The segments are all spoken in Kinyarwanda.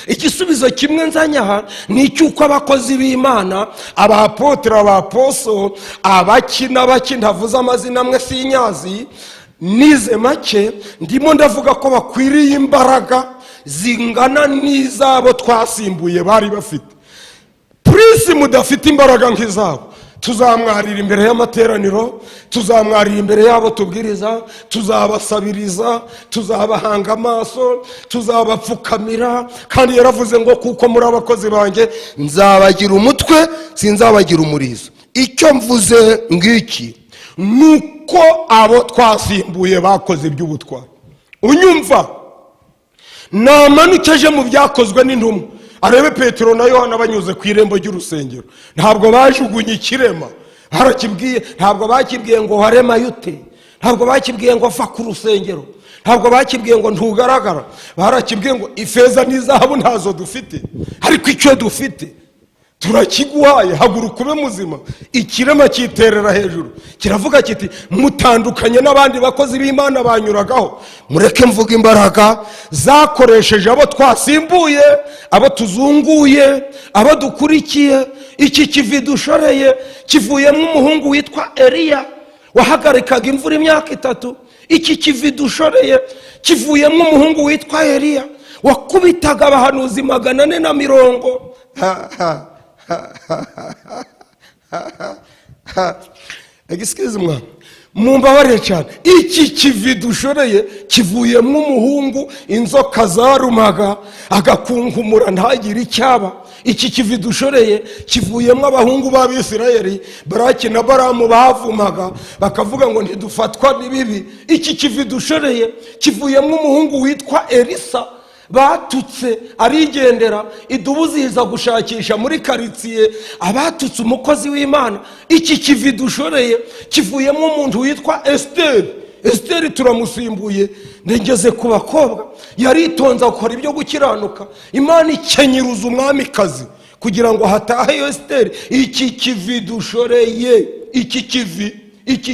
Igisubizo kimwe nzanye aha ni icy'uko abakozi b'Imana, abapotere, abaposo, abaki n'abaki, ntavuze amazina amwe sinyazi, nize make, ndimo ndavuga ko bakwiriye imbaraga zingana n'izabo twasimbuye bari bafite. Purisi mudafite imbaraga nk'izabo, tuzamwarira imbere y'amateraniro, tuzamwarira imbere y'abo tubwiriza, tuzabasabiriza, tuzabahanga amaso, tuzabapfukamira. Kandi yaravuze ngo: "Kuko muri abakozi banjye, nzabagira umutwe, sinzabagira umurizo." Icyo mvuze ngiki ni uko abo twasimbuye bakoze iby'ubutwari. Unyumva namanuke aje mu Byakozwe n'Intumwa, arebe Petero na Yohana banyuze ku irembo ry'urusengero. Ntabwo bajugunye ikirema, barakibwiye. Ntabwo bakibwiye ngo waremaye ute, ntabwo bakibwiye ngo va ku rusengero, ntabwo bakibwiye ngo ntugaragara. Barakibwiye ngo: "Ifeza n'izahabu ntazo dufite, ariko icyo dufite turakiguhaye, haguruka ube muzima." Ikirema cyiterera hejuru, kiravuga kiti: "Mutandukanye n'abandi bakozi b'Imana banyuragaho." Mureke mvuga imbaraga zakoresheje abo twasimbuye, abo tuzunguye, abo dukurikiye. Iki kivi dushoreye kivuyemo umuhungu witwa Eliya wahagarikaga imvura imyaka 3. Iki kivi dushoreye kivuyemo umuhungu witwa Eliya wakubitaga abahanuzi 450. Ha, ha, ha, ha, ha, ha. Excuse mwa, mumbabarire cyane. Iki kivi dushoreye kivuyemo umuhungu inzoka zarumaga agakunkumura ntagire icyaba. Iki kivi dushoreye kivuyemo abahungu b'Abisirayeli Baraki na Baramu bavumaga bakavuga ngo ntidufatwa n'ibibi. Iki kivi dushoreye kivuyemo umuhungu witwa Elisa batutse arigendera, idubu ziza gushakisha muri karitsiye abatutse umukozi w'Imana. Iki kivi dushoreye kivuyemo umuntu witwa Esiteri. Esiteri turamusimbuye. Ngeze ku bakobwa, yaritonze akora ibyo gukiranuka, Imana ikenyeruza umwamikazi kugira ngo hatahe iyo Esiteri. Iki kivi dushoreye, iki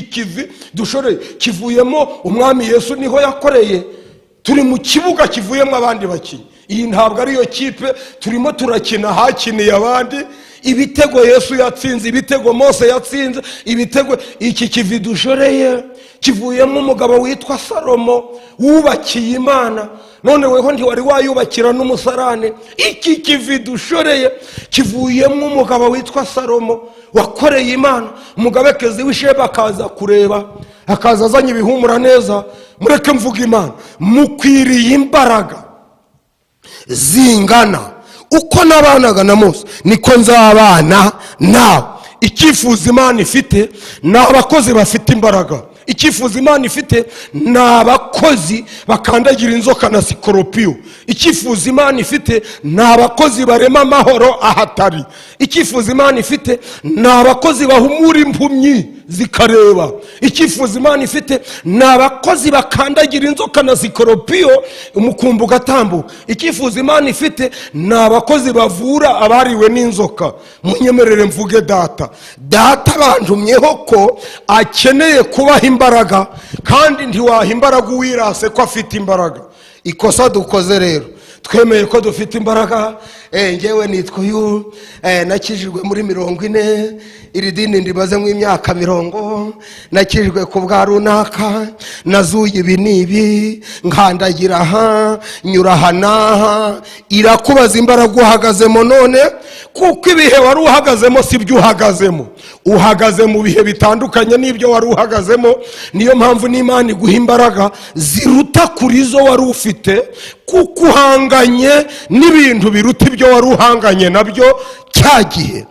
kivi dushoreye kivuyemo umwami Yesu, niho yakoreye. Turi mu kibuga kivuyemo abandi bakinnyi. Iyi ntabwo ariyo kipe turimo turakina, hakiniye abandi. Ibitego Yesu yatsinze, ibitego Mose yatsinze, ibitego. Iki kivi dushoreye kivuyemo umugabo witwa Salomo wubakiye Imana, none weho ntiwari wayubakira n'umusarane. Iki kivi dushoreye kivuyemo umugabo witwa Salomo wakoreye Imana, umugabekazi w'Isheba akaza kureba, akaza azanye ibihumura neza. Mureke mvuga Imana, mukwiriye imbaraga zingana uko nabanaga na Mose, niko nzabana nawe. Icyifuzo Imana ifite ni abakozi bafite imbaraga. Icyifuzo Imana ifite ni abakozi bakandagira inzoka na sikoropiyo. Icyifuzo Imana ifite ni abakozi barema amahoro ahatari. Icyifuzo Imana ifite ni abakozi bahumura impumyi zikareba. Icyifuzo Imana ifite ni abakozi bakandagira inzoka na sikoropiyo, umukumbi ugatambuka. Icyifuzo Imana ifite ni abakozi bavura abariwe n'inzoka. Munyemerere mvuge data. Data bantumyeho ko akeneye kubaha imbaraga, kandi ntiwaha imbaraga uwirase ko afite imbaraga. Ikosa dukoze rero, twemeye ko dufite imbaraga. Ngewe nitwa uyu, nakijijwe muri 40, iri dini ndimazemo imyaka 40, nakijijwe ku bwa runaka, nazuye ibi n'ibi, nkandagira aha, nyura aha n'aha. Irakubaza imbaraga uhagazemo none, kuko ibihe wari uhagazemo si byo uhagazemo. Uhagaze mu bihe bitandukanye n'ibyo wari uhagazemo. Niyo mpamvu n'Imana iguha imbaraga ziruta kuri zo wari ufite, kuko uhanganye n'ibintu biruta ibyo wari uhanganye nabyo cya gihe.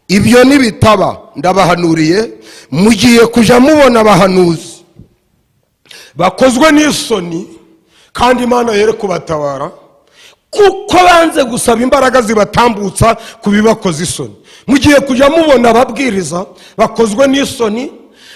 Ibyo nibitaba, ndabahanuriye, mugiye kujya mubona abahanuzi bakozwe n'isoni, kandi Imana yere kubatabara, kuko banze gusaba imbaraga zibatambutsa ku bibakoza isoni. Mugiye kujya mubona ababwiriza bakozwe n'isoni.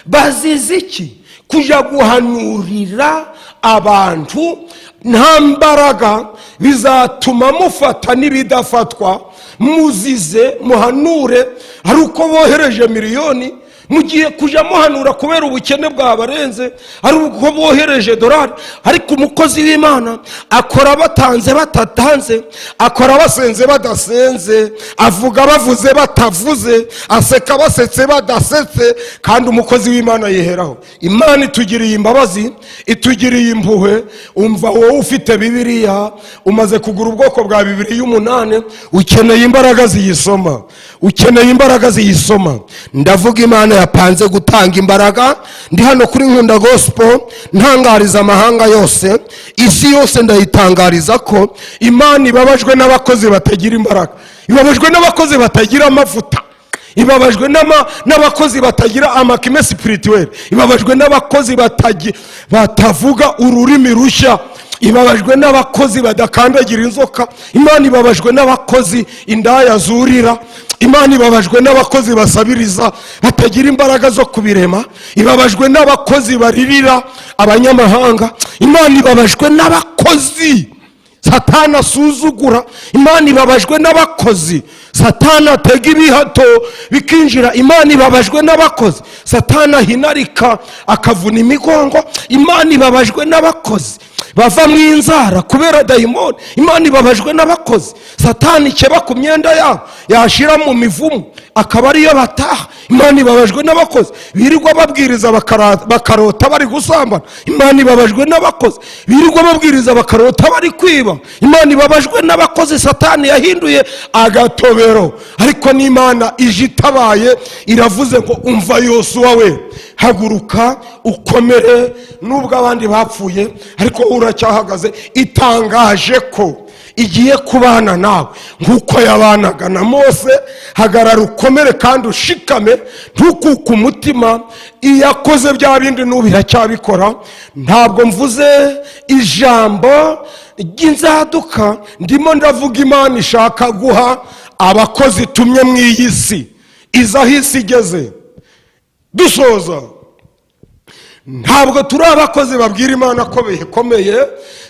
Bazize iki? Kujya guhanurira abantu nta mbaraga. Bizatuma mufata n'ibidafatwa. Muzize muhanure ari uko bohereje miliyoni. Mugiye kujya muhanura kubera ubukene bwabarenze, ari uko bohereje dorari. Ariko umukozi w'Imana akora batanze batatanze, akora basenze badasenze, avuga bavuze batavuze, aseka basetse badasetse, kandi umukozi w'Imana yiheraho. Imana itugiriye imbabazi, itugiriye impuhwe. Umva, wowe ufite Bibiliya, umaze kugura ubwoko bwa Bibiliya umunani, ukeneye imbaraga ziyisoma, ukeneye imbaraga ziyisoma. Ndavuga Imana yapanze gutanga imbaraga. Ndi hano kuri Nkunda Gospel, ntangariza amahanga yose, isi yose ndayitangariza ko Imana ibabajwe n'abakozi batagira imbaraga, ibabajwe n'abakozi batagira amavuta, ibabajwe n'abakozi batagira amakime spirituel, ibabajwe n'abakozi batavuga ururimi rushya, ibabajwe n'abakozi badakandagira inzoka. Imana ibabajwe n'abakozi indaya zurira. Imana ibabajwe n'abakozi basabiriza, batagira imbaraga zo kubirema. Ibabajwe n'abakozi baririra abanyamahanga. Imana ibabajwe n'abakozi Satani asuzugura. Imana ibabajwe n'abakozi Satani atega ibihato bikinjira. Imana ibabajwe n'abakozi Satani ahinarika akavuna imigongo. Imana ibabajwe n'abakozi bava mu inzara kubera dayimoni. Imana ibabajwe n'abakozi Satani ikeba ku myenda yabo, yashyira mu mivumu akaba ariyo bataha. Imana ibabajwe n'abakozi birirwa babwiriza bakarota bari gusambana. Imana ibabajwe n'abakozi birirwa babwiriza bakarota bari kwiba. Imana ibabajwe n'abakozi Satani yahinduye agatobero. Ariko n'Imana ije itabaye, iravuze ngo: "Umva Yosuwa we, haguruka ukomere, nubwo abandi bapfuye ariko wowe uracyahagaze." Itangaje ko igiye kubana nawe nk'uko yabanaga na Mose. Hagarara ukomere kandi ushikame, ntukuke umutima. Iyakoze bya bindi n'ubu iracyabikora. Ntabwo mvuze ijambo ry'inzaduka, ndimo ndavuga Imana ishaka guha abakozi itumye mu iyi si, iza aho isi igeze. Dusoza, ntabwo turi abakozi babwira Imana ko bikomeye,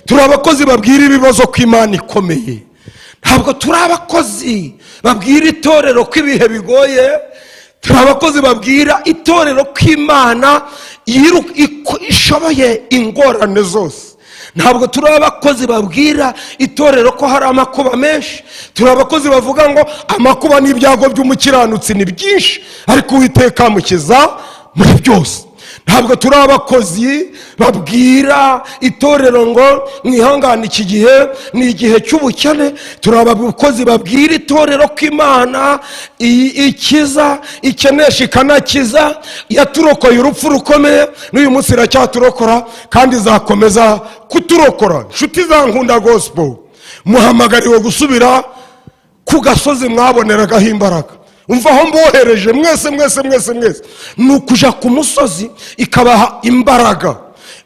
turi abakozi babwira ibibazo ko Imana ikomeye. Ntabwo turi abakozi babwira itorero ko ibihe bigoye, turi abakozi babwira itorero ko Imana ishoboye ingorane zose. Ntabwo turi abakozi babwira itorero ko hari amakuba menshi, turi abakozi bavuga ngo amakuba n'ibyago by'umukiranutsi ni byinshi, ariko Uwiteka amukiza muri byose. Ntabwo turi abakozi babwira itorero ngo mwihangane, iki gihe ni igihe cy'ubukene. Turi abakozi babwira itorero ko Imana ikiza, ikenesha, ikanakiza. Yaturokoye urupfu rukomeye, n'uyu munsi iracyaturokora kandi izakomeza kuturokora. Inshuti za Nkunda Gospel, muhamagariwe gusubira ku gasozi mwaboneragaho imbaraga. Umva aho mbohereje mwese, mwese, mwese, mwese, ni ukuja ku musozi ikabaha imbaraga,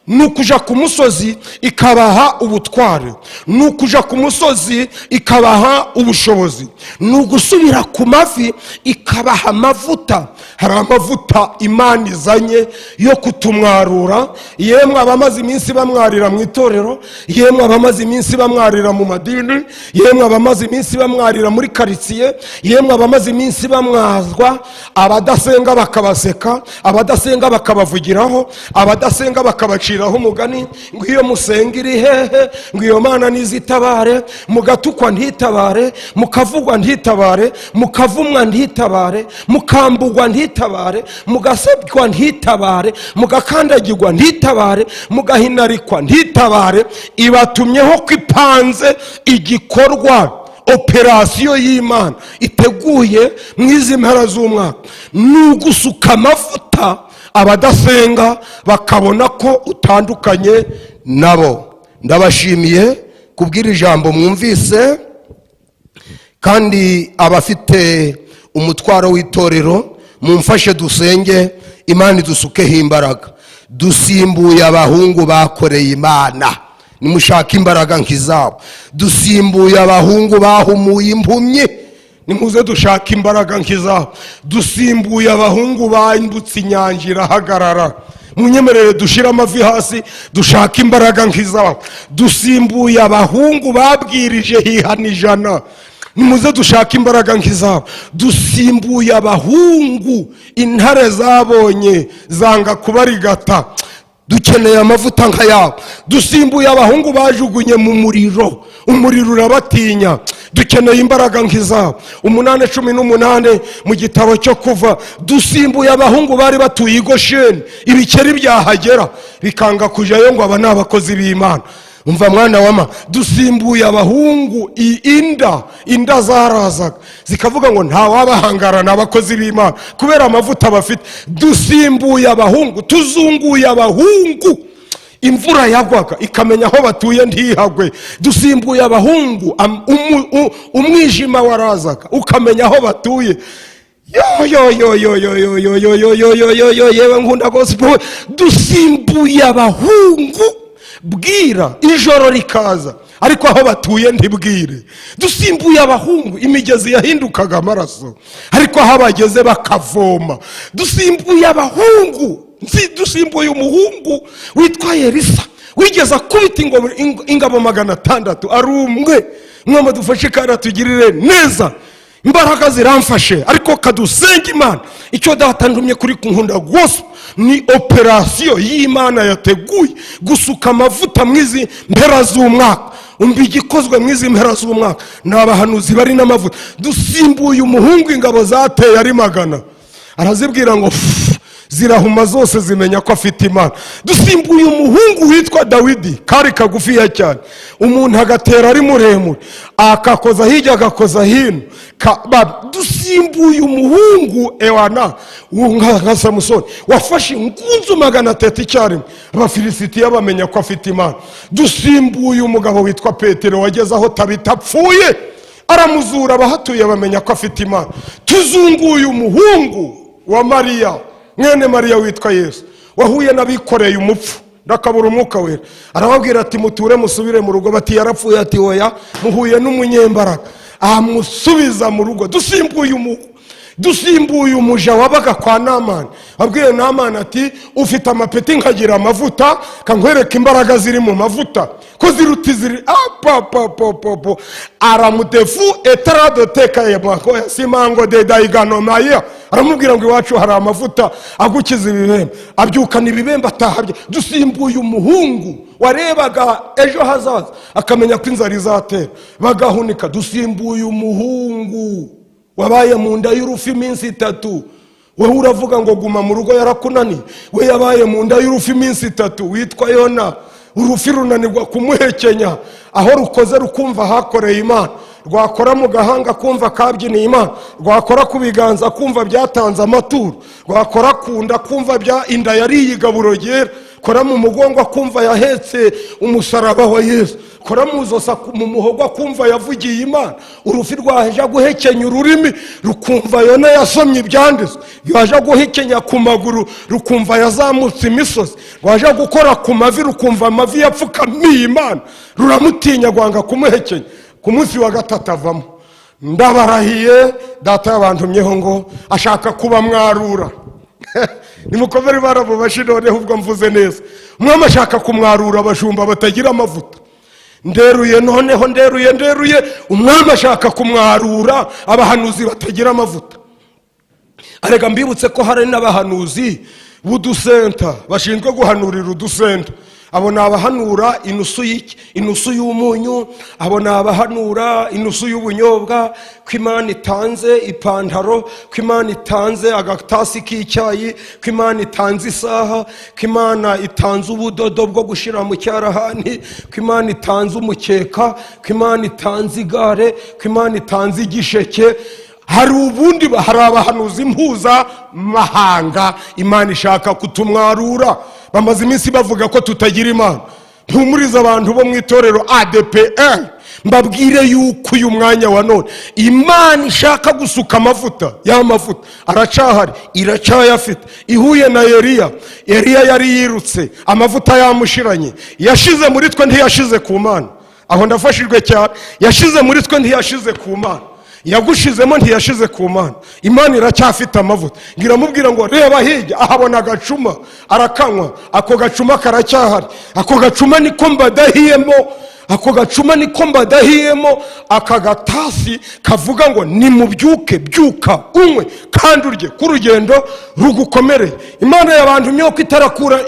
ni ukuja ku musozi ikabaha ubutware, ni ukuja ku musozi ikabaha ubushobozi, ni ugusubira ku mavi ikabaha amavuta. Hari amavuta Imana izanye yo kutumwarura. Yemwe abamaze iminsi bamwarira mu itorero, yemwe abamaze iminsi bamwarira mu madini, yemwe abamaze iminsi bamwarira muri karitsiye, yemwe abamaze iminsi bamwazwa, abadasenga bakabaseka, abadasenga bakabavugiraho, abadasenga bakabaciraho umugani ngo iyo musenga iri hehe, ngo iyo Mana nizitabare, mugatukwa ntitabare, mukavugwa ntitabare, mukavumwa ntitabare, mukambugwa ntitabare, mugasebywa ntitabare, mugakandagirwa ntitabare, mugahinarikwa ntitabare. Ibatumyeho ko ipanze igikorwa, operasiyo y'Imana iteguye mu izi mpera z'umwaka ni ugusuka amavuta, abadasenga bakabona ko utandukanye nabo. Ndabashimiye kubwira ijambo mwumvise, kandi abafite umutwaro w'itorero mumfashe dusenge Imana idusukeho imbaraga. Dusimbuye abahungu bakoreye Imana, nimushaka imbaraga nk'izabo. Dusimbuye abahungu bahumuye impumyi, nimuze dushaka imbaraga nk'izabo. Dusimbuye abahungu bambutse inyanja irahagarara, munyemerere dushyire amavi hasi dushaka imbaraga nk'izabo. Dusimbuye abahungu babwirije hihana 100. Nimuze dushake imbaraga nk'izabo. Dusimbuye abahungu intare zabonye zanga kubarigata. Dukeneye amavuta nk'ayabo. Dusimbuye abahungu bajugunye mu muriro, umuriro urabatinya. Dukeneye imbaraga nk'izabo. 8:18 mu gitabo cyo Kuva. Dusimbuye abahungu bari batuye i Gosheni, ibikeri byahagera bikanga kujyayo ngo aba ni abakozi b'Imana. Umva mwana wama, dusimbuye abahungu inda zarazaga zikavuga ngo ntawabahangara, ni abakozi b'Imana, kubera amavuta bafite. Dusimbuye abahungu, tuzunguye abahungu imvura yagwaga ikamenya aho batuye ntihagwe. Dusimbuye abahungu umwijima warazaga ukamenya aho batuye. Yo yo yo yo yo yo yo yo yo yo yo yo yo, yewe, nkunda gospel. Dusimbuye abahungu bwira ijoro rikaza, ariko aho batuye ntibwire. Dusimbuye abahungu imigezi yahindukaga amaraso, ariko aho bageze bakavoma. Dusimbuye abahungu dusimbuye umuhungu witwa Elisa wigeze akubita ingabo 600 ari umwe. Mwama dufashe kandi atugirire neza. Imbaraga ziramfashe, ariko kadusenga Imana. Icyo Data ntumye kuri Nkunda Gospel ni operasiyo y'Imana yateguye gusuka amavuta mu izi mpera z'umwaka. Umva, igikozwe mu izi mpera z'umwaka ni abahanuzi bari n'amavuta. Dusimbuye umuhungu ingabo zateye ari 100, arazibwira ngo "Fu", zirahuma zose, zimenya ko afite Imana. Dusimbuye umuhungu witwa Dawidi, kari kagufiya cyane, umuntu agatera ari muremure, akakoza hirya, agakoza hino. Dusimbuye umuhungu ewana nka Samusoni wafashe ingunzu 300 icyarimwe, Abafilisitiya bamenya ko afite Imana. Dusimbuye umugabo witwa Petero wageze aho Tabita apfuye aramuzura, abahatuye bamenya ko afite Imana. Tuzunguye umuhungu wa Mariya, mwene Mariya witwa Yesu, wahuye n'abikoreye umupfu, ndakabura umwuka wera, arababwira ati: "Muture musubire mu rugo." Bati: "Yarapfuye." Ati: "Oya, muhuye n'umunyembaraga." Amusubiza mu rugo. Dusimbuye umuja wabaga kwa Namani, wabwiye Namani ati: "Ufite amapeti nkagira amavuta, kankwereka imbaraga ziri mu mavuta ko ziruta iziri apapapopopo." Aramudefu etaradoteka simango de dayiganomaya, aramubwira ngo: "Iwacu hari amavuta agukiza ibibembe." Abyukana ibibembe ataha bye. Dusimbuye umuhungu warebaga ejo hazaza akamenya ko inzara izatera, bagahunika. Dusimbuye umuhungu wabaye mu nda y'urufi iminsi 3. Wowe uravuga ngo guma mu rugo yarakunaniye, we yabaye mu nda y'urufi iminsi 3, witwa Yona. Urufi runanirwa kumuhekenya, aho rukoze rukumva hakoreye Imana, rwakora mu gahanga kumva kabyiniye Imana, rwakora ku biganza kumva byatanze amaturo, rwakora ku nda kumva bya inda yariye igaburo ryera, kora mu mugongo akumva yahetse umusaraba wa Yesu, kora mu izosi, mu muhogo akumva yavugiye Imana. Urufi rwaje guhekenya ururimi rukumva Yona yasomye ibyanditswe, rwaje guhekenya ku maguru rukumva yazamutse imisozi, rwaje gukora ku mavi rukumva amavi yapfukamiye Imana. Ruramutinya, rwanga kumuhekenya. Ku munsi wa gatatu avamo. Ndabarahiye, Data yabantumyeho ngo ashaka kuba mwarura. Nimukomere baramubashi. Noneho ubwo mvuze neza, umwami ashaka kumwarura abashumba batagira amavuta. Nderuye, noneho nderuye, nderuye. Umwami ashaka kumwarura abahanuzi batagira amavuta. Arega mbibutse ko hari n'abahanuzi b'udusenta bashinzwe guhanurira udusenta. Abo ni abahanura inusu y'iki, inusu y'umunyu. Abo ni abahanura inusu y'ubunyobwa, ko Imana itanze ipantaro, ko Imana itanze agatasi k'icyayi, ko Imana itanze isaha, ko Imana itanze ubudodo bwo gushyira mu cyarahani, ko Imana itanze umukeka, ko Imana itanze igare, ko Imana itanze igisheke. Hari ubundi, hari abahanuzi mpuzamahanga Imana ishaka kutumwarura. Bamaze iminsi bavuga ko tutagira Imana. Mpumurize abantu bo mu itorero ADPR, mbabwire yuko uyu mwanya wa none Imana ishaka gusuka amavuta. Ya mavuta aracahari, iracyayafite. Ihuye na Eliya. Eliya yari yirutse, amavuta yamushiranye. Yashize muri twe, ntiyashize ku Mana. Aho ndafashijwe cyane. Yashize muri twe, ntiyashize ku Mana. Yagushizemo, ntiyashize ku Mana. Imana iracyafite amavuta. Ngo iramubwira ngo: "Reba hirya." Ahabona agacuma, arakanywa. Ako gacuma karacyahari. Ako gacuma niko mbadahiyemo. Ako gacuma niko mbadahiyemo. Aka gatasi kavuga ngo nimubyuke, byuka unywe kandi urye ku rugendo rugukomereye. Imana y'abantu ko itarakura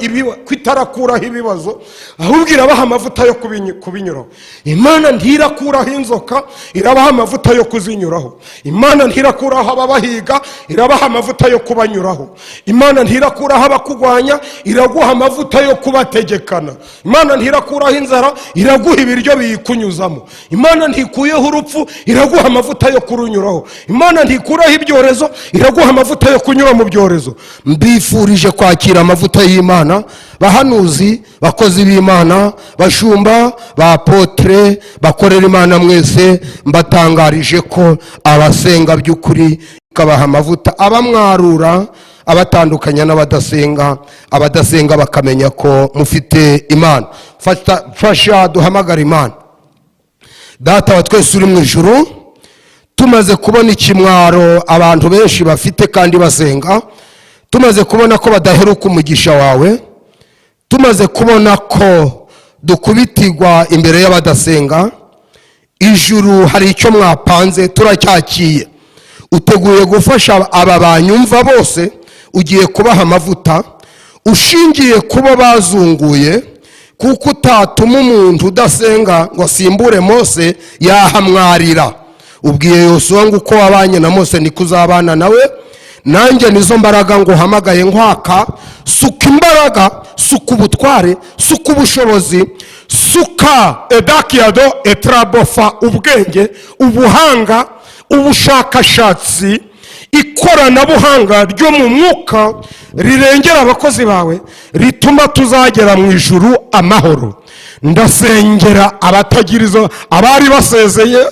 ko itarakuraho ibibazo, ahubwo irabaha amavuta yo kubinyuraho. Imana ntirakuraho inzoka, irabaha amavuta yo kuzinyuraho. Imana ntirakuraho ababahiga, irabaha amavuta yo kubanyuraho. Imana ntirakuraho abakugwanya, iraguha amavuta yo kubategekana. Imana ntirakuraho inzara, iraguha ibiryo biyikunyuzamo. Imana ntikuyeho urupfu, iraguha amavuta yo kurunyuraho. Imana ntikuraho ibyorezo, iraguha amavuta yo kunyura mu byorezo. Mbifurije kwakira amavuta y'Imana, bahanuzi, bakozi b'Imana, bashumba, ba apôtre, bakorera Imana mwese. Mbatangarije ko abasenga by'ukuri ikabaha amavuta abamwarura, abatandukanya n'abadasenga, abadasenga bakamenya ko mufite Imana. Fasha duhamagara Imana. Data wa twese uri mu ijuru, tumaze kubona ikimwaro abantu benshi bafite kandi basenga, tumaze kubona ko badaheruka umugisha wawe, tumaze kubona ko dukubitirwa imbere y'abadasenga, ijuru hari icyo mwapanze, turacyakiye. Uteguye gufasha aba banyumva bose, ugiye kubaha amavuta ushingiye kubo bazunguye, kuko utatuma umuntu udasenga ngo asimbure Mose, yahamwarira. Ubwiye Yosuwa ngo uko wabanye na Mose niko uzabana nawe. Nanjye nizo mbaraga ngo uhamagaye nkwaka. Suka imbaraga, suka ubutware, suka ubushobozi, suka edakiyado etarabofa, ubwenge, ubuhanga, ubushakashatsi, ikoranabuhanga ryo mu mwuka rirengera abakozi bawe, rituma tuzagera mu ijuru amahoro. Ndasengera abatagira izo, abari basezeye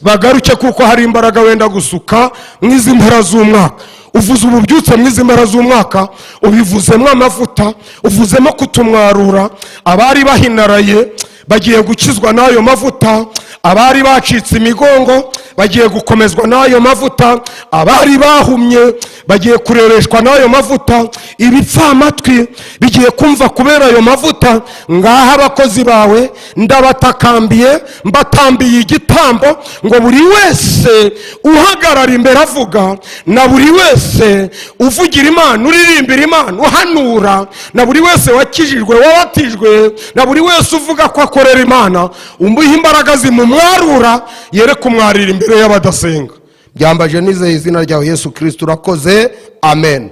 bagaruke, kuko hari imbaraga wenda gusuka mu izi mpera z'umwaka. Uvuze ububyutse mu izi mpera z'umwaka, ubivuzemo amavuta, uvuzemo kutumwarura. Abari bahinaraye bagiye gukizwa n'ayo mavuta, abari bacitse imigongo bagiye gukomezwa n'ayo mavuta, abari bahumye bagiye kurereshwa n'ayo mavuta, ibipfamatwi bigiye kumva kubera ayo mavuta. Ngaha abakozi bawe ndabatakambiye, mbatambiye igitambo ngo buri wese uhagarara imbere avuga, na buri wese uvugira Imana, uririmbira Imana, uhanura, na buri wese wakijijwe, wabatijwe, na buri wese uvuga ko akorera Imana, umuhe imbaraga zimumwarura, yere kumwarira imbere y'abadasenga. Byambaje nizeye izina ryawe Yesu Kirisito. Urakoze, amen.